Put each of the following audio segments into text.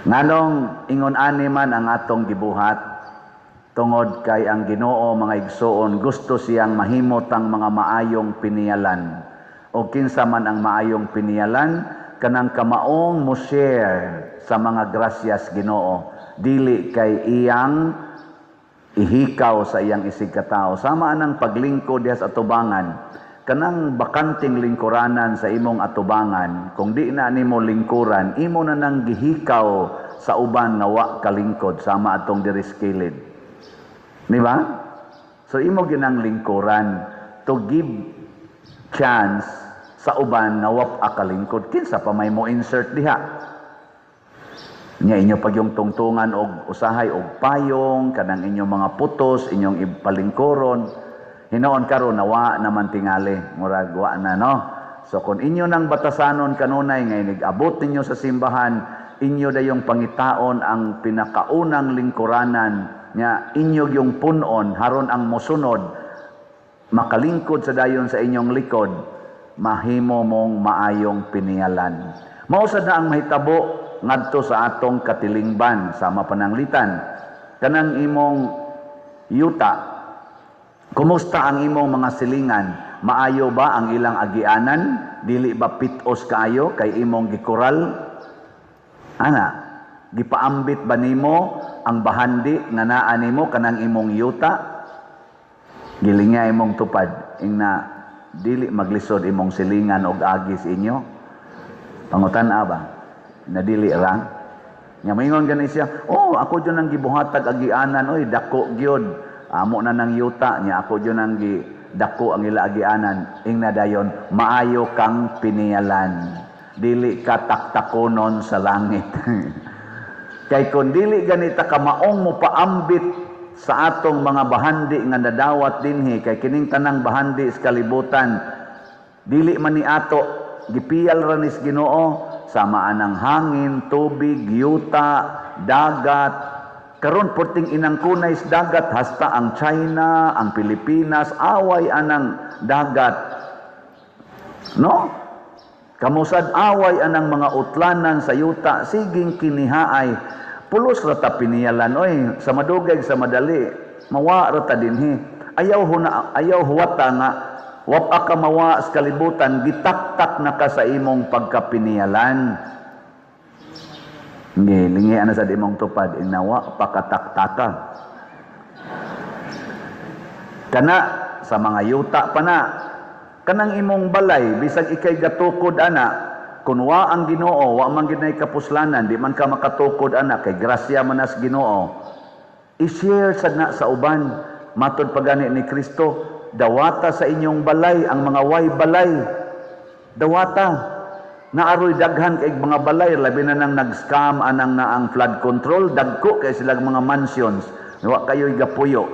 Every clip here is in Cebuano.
Nganong ingon ani man ang atong gibuhat? Tungod kay ang Ginoo, mga igsoon, gusto siyang mahimot ang mga maayong piniyalan. O kinsa man ang maayong piniyalan? Kanang kamaong mo share sa mga grasyas Ginoo, dili kay iyang ihikaw sa iyang isig katao. Sama anang paglingkod diha sa atubangan, kanang bakanting lingkuranan sa imong atubangan, kung di na nimo lingkuran, imo na nang gihikaw sa uban nga wa kalingkod, sama atong diri sa kilid. Di ba? So imo ginang lingkuran to give chance sa uban nga wa kalingkod. Kinsa pa may mo insert diha? Nya inyo pag yung tungtungan og usahay og payong, kanang inyong mga putos, inyong ipalingkuron. Hinoon karon nawa naman tingali, murag wa na, no. So kung inyo nang batasanon kanunay nga inig-abot ninyo sa simbahan, inyo dayong pangitaon ang pinakaunang lingkuranan nya inyo yung punon, haron ang mosunod makalingkod sa dayon sa inyong likod, mahimo mong maayong piniyalan. Mao sad na ang mahitabo ngadto sa atong katilingban sama pananglitan kanang imong yuta. Kumusta ang imong mga silingan? Maayo ba ang ilang agianan? Dili ba pitos kaayo kay imong gikural? Ana, gipaambit ba nimo ang bahandi nga naa nimo, kanang imong yuta? Gilinga imong tupad ingna dili maglisod imong silingan og agi sa inyo. Pangutan-a ba na dili ra nya moingon gani siya, "Oh, ako jud ang gibuhatag agianan, oy, dako gyud amo na nang yuta nya, ako jud ang gi dako ang ila agianan." Ingna dayon maayo kang piniyalan, dili ka taktakonon sa langit. Kay kung dili ganita ka maong mo paambit sa atong mga bahandi nga nadawat dinhi, kay kining tanang bahandi sa kalibutan dili man ni ato, gipiyal ra nis Ginoo, sama anang hangin, tubig, yuta, dagat. Karon perting inangkunay sa dagat, hasta ang China, ang Pilipinas, away anang dagat, no? Kamusad away anang mga utlanan sa yuta, siging kinihaay. Pulos ra ta piniyalan oy, sa madugay sa madali mawa ra ta dinhi. Ayaw huna, ayaw huwata nga wapa ka mawa sa kalibutan, gitaktak na ka sa imong pagkapiniyalan. Ngi, lingi ana sa imong tupad, inawa pakataktakan. Kana sa mga yuta pa na, kanang imong balay, bisag ikay gatukod ana, kun wa ang Ginoo, wa man gid nay kapuslanan, di man ka makatukod ana kay grasya man as Ginoo. I-share sad na sa uban. Matod pa gani ni Kristo, dawata sa inyong balay ang mga way balay. Dawata. Naaroy daghan kay mga balay, labi na nang nag-scam anang na ang flood control, dagko kay silang mga mansions. Wa kayo'y gapuyo.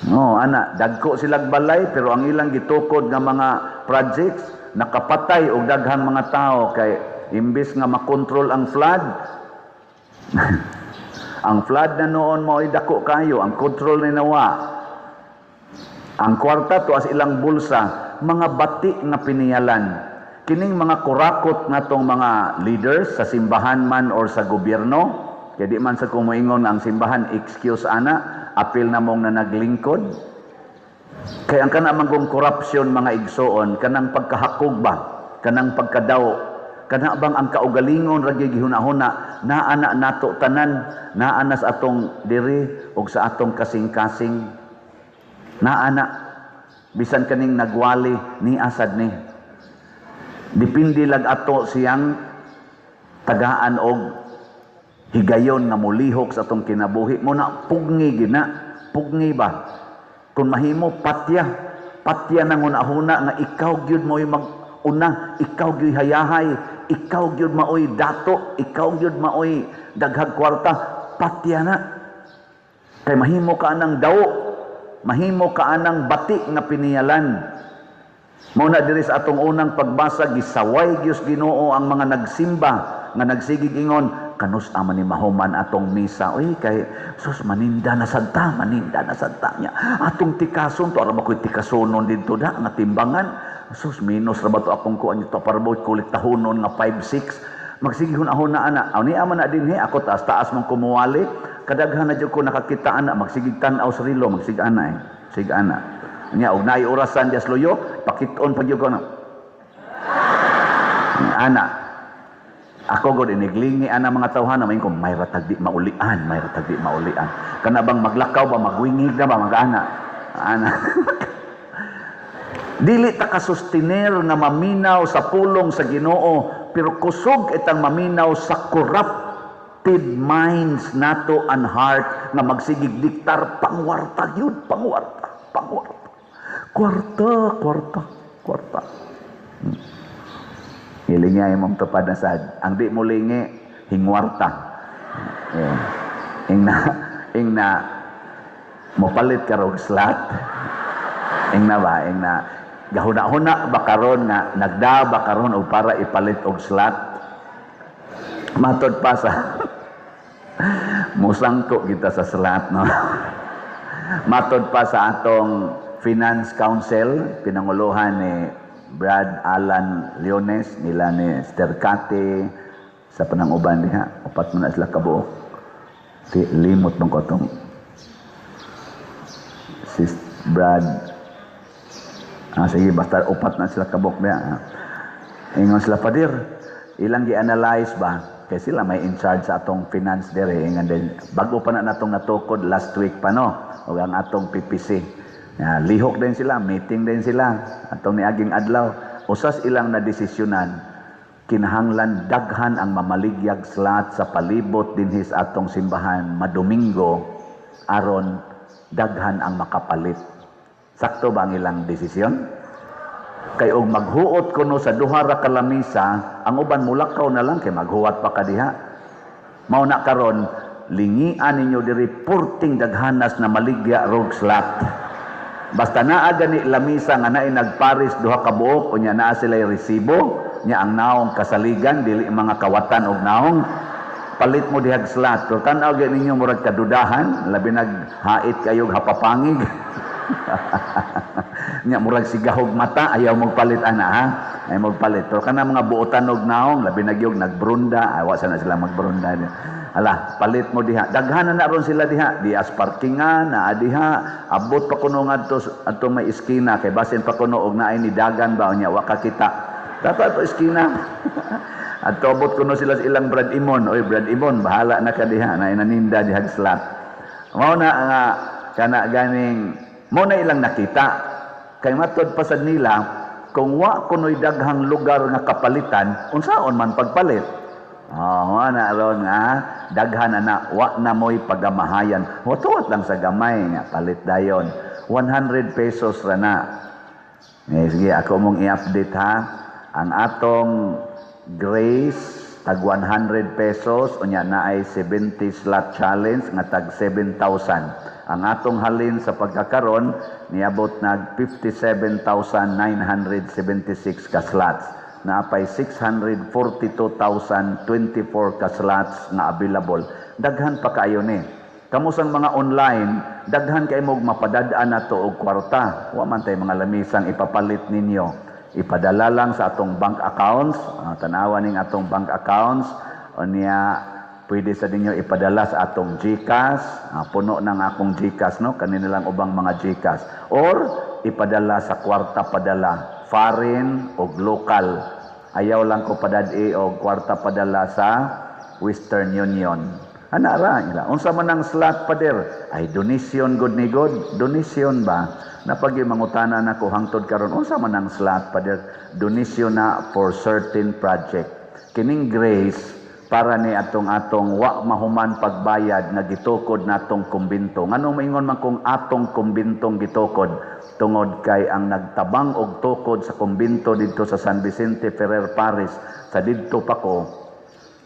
No, ana, dagko silang balay pero ang ilang gitukod nga mga projects nakapatay og daghang mga tao, kay imbis nga makontrol ang flood, ang flood na noon mao'y dako kayo, ang control ni nawa. Ang kwarta to as ilang bulsa, mga bati nga piniyalan. Kining mga kurakot natong mga leaders sa simbahan man or sa gobyerno, kay di man sa kumuingon ang simbahan excuse ana, apil na mong na naglingkod. Kay ang kana man kong corruption, mga igsoon, kanang pagkahakog ba, kanang pagkadaw, kana bang ang kaugalingon ra gyud gihuna-huna, naa na nato tanan, naa na sa atong diri og sa atong kasing-kasing. Naa na bisan kaning nagwali ni asad ni. Depende lag ato siyang tagaan og higayon nga molihok sa atong kinabuhi mo na pugni gina, pugni ba. Kung mahimo patya, patya nang hunahuna nga ikaw gyud mo'y mag-una, ikaw gyud hayahay, ikaw gyud maoy dato, ikaw gyud maoy daghag kwarta, patya na. Kay mahimo ka anang daw, mahimo ka anang bati nga piniyalan. Mao na diri sa atong unang pagbasa, gisaway gyud Ginoo ang mga nagsimba nga nagsigig ingon, kanus ama ni mahuman atong misa, uy, kay sus maninda na sadta, maninda na sadta niya atong tikason to, ara ba ko'y tikasonon didto da nga timbangan, sus minus ra ba to akong kuan to, para ba kulit tahonon nga 5-6. Magsige hunahuna ana. Aw niya man na dinhi, ako taas-taas mong kumuwali. Kadaghan na jud ko nakakita ana, magsigig tan-aw sa relo, magsig ana eh. Sig ana. Nya og naay orasan dias luyo, pakiton pa gyud ko na. Ana. Ako gud iniglingi ana mga tawhana, main ko may ratag di maulian, may ratag di maulian. Kana bang maglakaw ba, magwingig na ba mag-ana. Ana. Dili ta kasustiner nga maminaw sa pulong sa Ginoo, pero kusog itang maminaw sa corrupted minds nato and heart nga magsigig diktar pangwarta gyud, pangwarta, pangwarta. Kwarta, kwarta, kwarta. Hilinga imong tupad na sad. Ang di mo lingi, hingwarta. Yeah. Ing na mopalit ka rog slot. Ing na ba, ing na gahuna-huna ba karon nga nagda ba karon og para ipalit og slot? Matod pa sa musangko kita sa slot, no? Matod pa sa atong Finance Council, pinanguluhan ni Brad Alan Leones, nila ni Sterkate, sa pananguban diha, upat man na sila kabuok. Di, limot bang ko tong si Brad. Ah, sige, basta upat na sila kabuok diha. Ingon sila, "Padir," ilang gi-analyze ba? Kay sila may in charge sa atong finance dire. Ingon din, bago pa na natong natukod last week pa, no? O ang atong PPC. Ya, lihok din sila, meeting din sila. Atong niaging adlaw. Usas ilang nadesisyonan, kinahanglan daghan ang mamaligyag slot sa palibot dinhi sa atong simbahan madomingo aron daghan ang makapalit. Sakto ba ang ilang desisyon? Kay og maghuot kuno sa duha ra ka lamisa, ang uban mulakaw na lang kay maghuwat pa ka diha. Mao na karon lingian ninyo diri purting daghanas na maligya rog slot. Basta naa gani lamisa nga naay nagparis duha ka buok, unya naa sila resibo, nya ang naong kasaligan dili mga kawatan og naong, palit mo dihag slot. Pero tan-aw gyud ninyo murag kadudahan, labi naghait kayo hapapangig. Nya murag sigahog mata, ayaw magpalit ana ha. Ayaw magpalit. Pero kana mga buotan og naong, labi na gyud nagbrunda, ay wa sana sila magbrunda. Ala, palit mo diha. Daghan na ron sila diha. Di as parkingan, naa diha. Abot pa kuno ngadto adto may iskina kay basin pa kuno og naay ni dagan ba unya wa ka kita. Dapat ato iskina. Adto abot kuno sila sa ilang Brad Imon. Oy Brad Imon, bahala na ka diha, naay naninda diha slot. Mao na nga kana ganing mo na ilang nakita. Kay matod pa sad nila, kung wa kuno'y daghang lugar nga kapalitan, unsaon man pagpalit? Oh, wa na ron nga daghan ana, wa na mo'y pagamahayan. Watuwat lang sa gamay nga palit dayon. 100 pesos ra na. Eh, sige, ako mong i-update ha. Ang atong Grace tag 100 pesos, unya naay 70 slot challenge nga tag 7,000. Ang atong halin sa pagkakaron niabot nag 57,976 ka slots. Naapay 642,024 ka slots nga available. Daghan pa kaayo ni. Kamusang mga online, daghan kay mo mapadad-an nato og kwarta. Wa man tay mga lamisang ipapalit ninyo. Ipadala lang sa atong bank accounts, tanawa ning atong bank accounts, unya pwede sa ninyo ipadala sa atong GCash, puno ng akong GCash, no, kanina lang ubang mga GCash, or ipadala sa kwarta padala, foreign o local. Ayaw lang ko padad-i og kwarta padala sa Western Union. Ana ra ila. Unsa man ang slot, pader? Ay donation good ni God. Donation ba? Napagi mangutana nako hangtod karon, unsa man ang slot, pader? Donation na for certain project. Kining Grace para ni atong atong wa mahuman pagbayad nga gitukod natong kumbinto. Nganong maingon man kung atong kumbintong gitukod? Tungod kay ang nagtabang og tukod sa kumbinto didto sa San Vicente Ferrer Parish sa didto pa ko,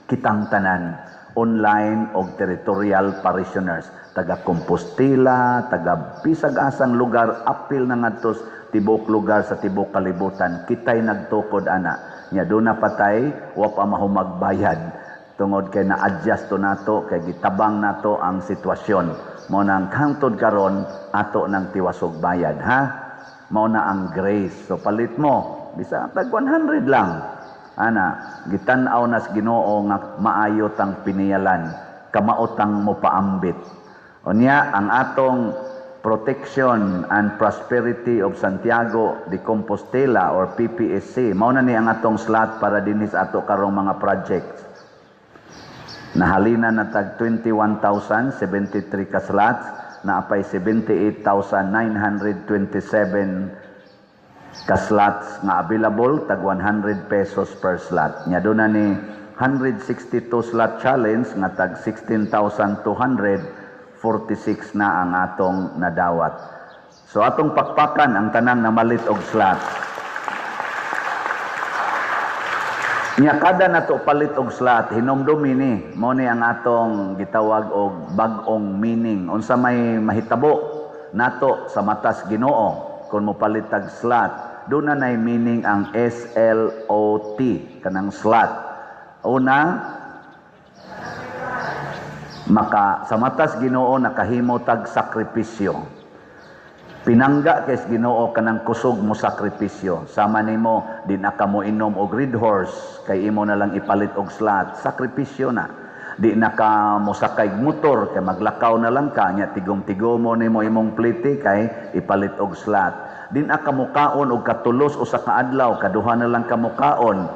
kitang tanan, online og territorial parishioners, taga Compostela, taga bisag asang lugar, apil na ngadto tibuok lugar sa tibuok kalibutan, kitay nagtukod ana. Nya duna patay wa pa mahumagbayad tungod kay na-adjust to nato kay gitabang nato ang sitwasyon. Mao nang hangtod karon ato nang tiwasog bayad ha. Mao na ang Grace. So palit mo bisa tag 100 lang. Ana, gitan-aw nas Ginoo nga maayo tang piniyalan, kamao tang mopaambit. Unya ang atong Protection and Prosperity of Santiago de Compostela or PPSC, mao na ni ang atong slot para dinhi sa ato karong mga projects. Nahalina na tag 21,073 ka slots, naapay 78,927 ka slots nga available, tag 100 pesos per slot. Nya doon na ni 162 slot challenge nga tag 16,246 na ang atong nadawat. So atong pakpakan ang tanang namalit og slot. Nya kada nato palit og slot, hinomdumi ni, mao ni ang atong gitawag og bag-ong meaning. Unsa may mahitabo nato sa matas Ginoo kung mopalit tag slot, doon na nay meaning ang SLOT, kanang slot. Una, maka sa matas Ginoo nakahimo tag sakripisyo. Pinangga kay Ginoo kanang kusog mo sakripisyo. Sama nimo di na ka mo inom og red horse kay imo na lang ipalit og slot, sakripisyo na. Di na ka mosakay motor kay maglakaw na lang ka nya tigom-tigomo nimo imong plite kay ipalit og slot. Di na ka mukaon og katulos usa ka adlaw, kaduha na lang ka mukaon.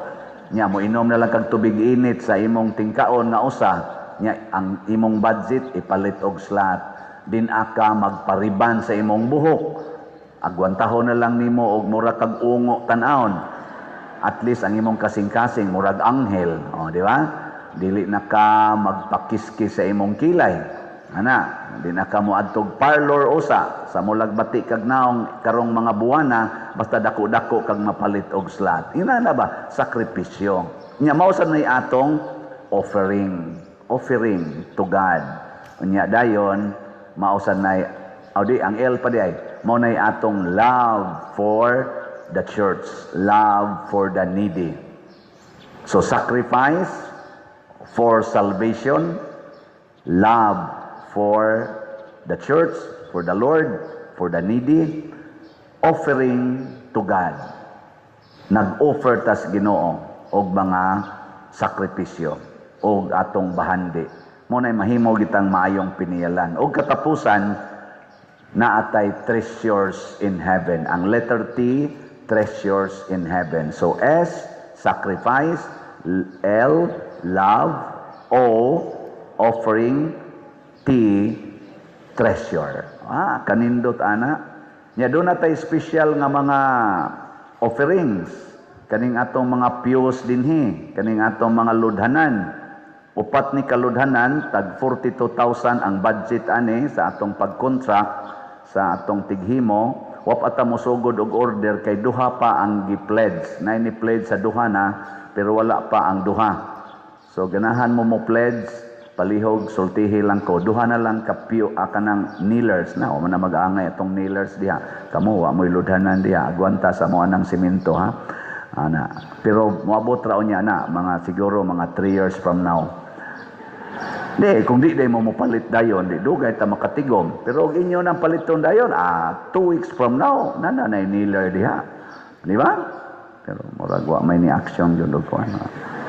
Nya mo inom na lang kag tubig init sa imong tingkaon nga usa, nya ang imong budget ipalit og slot. Din aka magpariban sa imong buhok, agwantahon na lang nimo og mura kag ungo tan-awon. At least ang imong kasing-kasing murag anghel, o di ba? Dili na ka magpakiskis sa imong kilay. Ana, di na ka moadtog parlor usa sa mulag bati kag naong karong mga buwana, basta dako-dako kag mapalit og slot. Ina na ba sakripisyo? Nya mao sad nay atong offering, offering to God. Unya dayon mao sad nay o di ang L pa di ay mao nay atong love for the church, love for the needy. So sacrifice for salvation, love for the church, for the Lord, for the needy, offering to God. Nag-offer tas Ginoo og mga sakripisyo og atong bahandi. Mo nay mahimo gitang maayong piniyalan. Og katapusan, naatay treasures in heaven. Ang letter T, treasures in heaven. So S, sacrifice, L, love, O, offering, T, treasure. Ah, kanindot ana. Nya doon natay special nga mga offerings. Kaning atong mga pews dinhi, kaning atong mga ludhanan. Upat ni kaludhanan, tag 42,000 ang budget ani sa atong pagkontract sa atong tighimo. Wa pa ta mosugod og order kay duha pa ang gi-pledge. Nay ni pledge sa duha na, pero wala pa ang duha. So ganahan mo mo pledge, palihog sultihi lang ko. Duha na lang ka pew kanang kneelers na o man na mag-angay atong kneelers diha. Kamo wa mo'y ludhanan diha, agwanta sa mo anang simento ha. Ana, pero moabot ra unya na mga siguro mga 3 years from now. Di, kung di day mo mopalit dayon, di dugay ta makatigom. Pero og inyo nang paliton dayon, 2 weeks from now, nana nay kneeler diha. Di ba? Pero murag wa may ni action jud og kuan.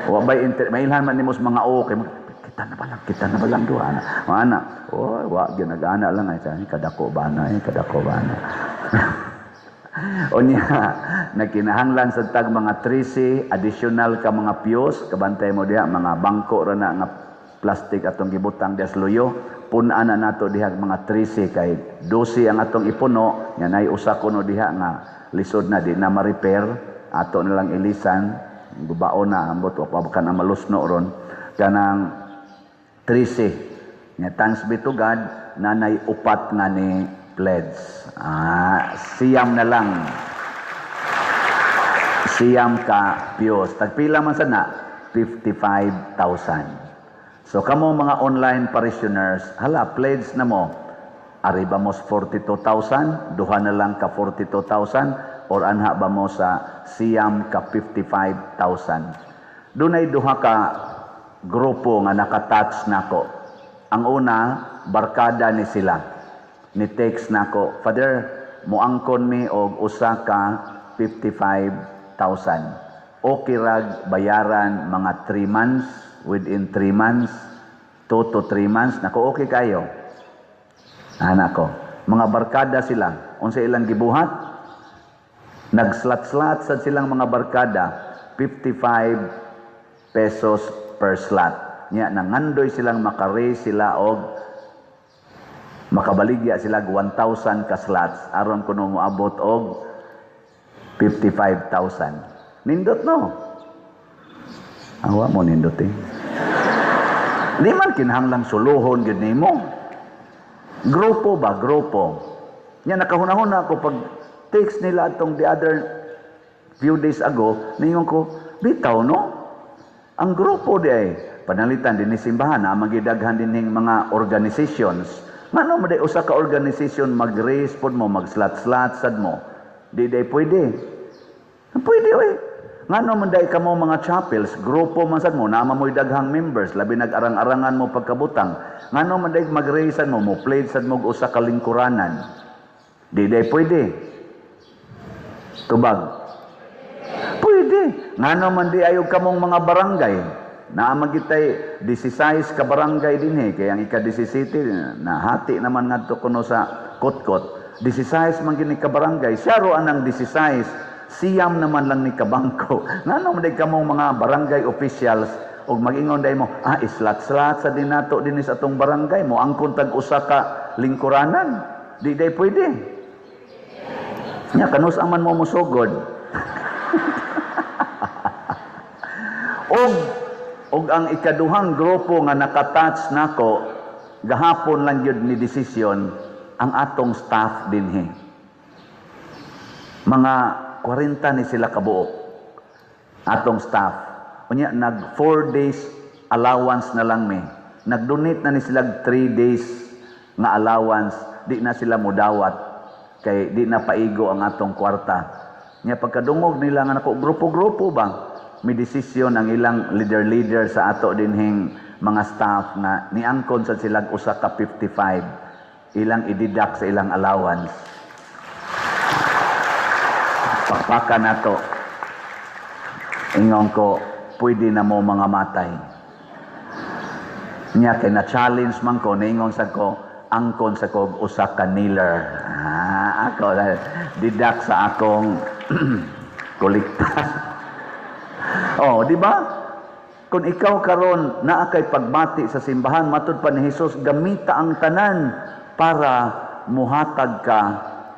Wa bay inter mailhan man nimo sa mga okay, kita na ba lang duha na. Ana, oh, wa gyud nag-ana lang ay kadako ba na, eh, kadako ba na. Unya, nagkinahanglan sa tag mga 13 additional ka mga pews, kabantay mo diha mga bangko ra na nga plastic atong gibutang diha sa luyo, pun-an na nato diha mga 13 kay 12 ang atong ipuno, nya nay usa kuno diha nga lisod na di na ma-repair, ato na lang ilisan, gubaon na ambot wa pa kan malusno ron kanang 13. Nya thanks be to God nanay upat nga ni pledge. Ah, siyam na lang. Siyam ka pews. Tagpila man sana? 55,000. So kamo mga online parishioners, hala pledge na mo. Ari ba mo sa 42,000? Duha na lang ka 42,000 or anha ba mo sa siyam ka 55,000? Dunay duha ka grupo nga nakatouch nako. Ang una, barkada ni sila. Ni text nako, "Father, muangkon mi og usa ka 55,000." Okay rag bayaran mga 3 months, within 3 months, 2 to 3 months, nako okay kayo. Ana ko. Mga barkada sila. Unsa ilang gibuhat? Nag-slot-slot sad silang mga barkada, 55 pesos per slot. Nya nangandoy silang maka-raise sila og makabaligya sila og 1,000 ka slots aron kuno moabot og 55,000. Nindot, no? Awa mo nindot eh. Di man kinahanglang suluhon gyud nimo. Grupo ba? Grupo. Nya nakahuna-huna ako pag text nila atong the other few days ago, ningon ko, bitaw no? Ang grupo di ay, panalitan din ni simbahan, na magidaghan din ning mga organizations. Ngano man day usa ka organization mag-raise pod mo, mag-slot-slot sad mo? Di day pwede. Pwede oy. Ngano man day kamo mga chapels, grupo man sad mo, naa mo'y daghang members, labi nag-arang-arangan mo pagkabutang. Ngano man day mag-raise sad mo, mo pledge sad mo og usa ka lingkuranan? Di day pwede. Tubag. Pwede. Ngano man di ayo kamong mga barangay? Naa man gitay 16 ka barangay dinhi, kay ang ika-17 nahati naman ngadto kuno sa Kotkot. 16 man gini ka barangay, siya ro anang 16, siyam naman lang ni kabangko. Ngano man day kamong mga barangay officials og mag-ingon day mo, islat-slat sa dinato dinhi sa atong barangay mo, angkon tag usa ka lingkuranan? Di day pwede. Nya kanus man mo mosugod. Og ang ikaduhang grupo nga nakatouch nako gahapon lang gyud ni desisyon ang atong staff dinhi. Mga 40 ni sila kabuok atong staff. Unya nag 4 days allowance na lang mi. Nag-donate na ni sila 3 days nga allowance, di na sila modawat kay di na paigo ang atong kwarta. Nya pagkadungog nila nga nako grupo-grupo ba, may desisyon ang ilang leader-leader sa ato dinhing mga staff nga niangkon sa silag usa ka 55 ilang i-deduct sa ilang allowance. Pakpaka nato. Ingon ko, pwede na mo mga matay. Nya kay na-challenge man ko, niingon sa ko, angkon sa ko usa ka kneeler. Ako deduct sa akong kolekta. Oh, di ba? Kung ikaw karon naa kay pagbati sa simbahan, matud pa ni Hesus, gamita ang tanan para muhatag ka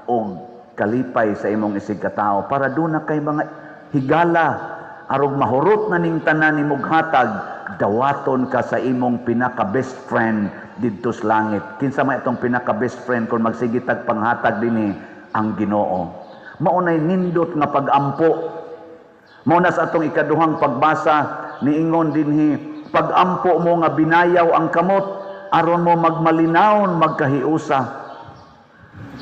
og kalipay sa imong isig katao, para duna kay mga higala arog mahurot na ning tanan nimog hatag, dawaton ka sa imong pinaka best friend didto sa langit. Kinsa may atong pinaka best friend kung magsigitag panghatag dinhi? Ang Ginoo. Maunay nindot nga pagampo. Mao na sa atong ikaduhang pagbasa niingon dinhi, pagampo mo nga binayaw ang kamot aron mo magmalinawon magkahiusa.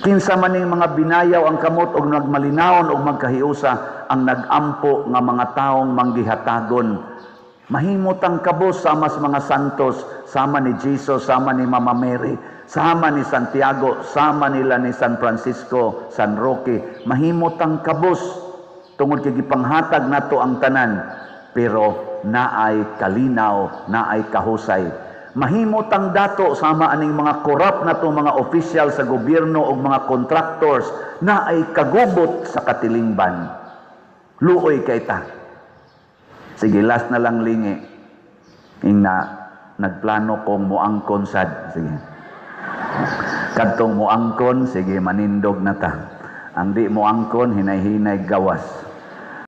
Kinsa man ning mga binayaw ang kamot og nagmalinawon og magkahiusa? Ang nagampo nga mga taong manggihatagon. Mahimutang kabos sama sa mga santos, sama ni Jesus, sama ni Mama Mary, sama ni Santiago, sama nila ni San Francisco, San Roque. Mahimutang kabos tungod kay gipanghatag nato ang tanan, pero naay kalinaw, naay kahusay. Mahimutang dato sama aning mga korap nato mga opisyal sa gobyerno o mga contractors, naay kagubot sa katilingban. Luoy kay ta. Sige, last na lang lingi. Ingna, nagplano kong muangkon sad. Sige. Kadtong muangkon, sige, manindog na ta. Ang di muangkon, hinay-hinay gawas.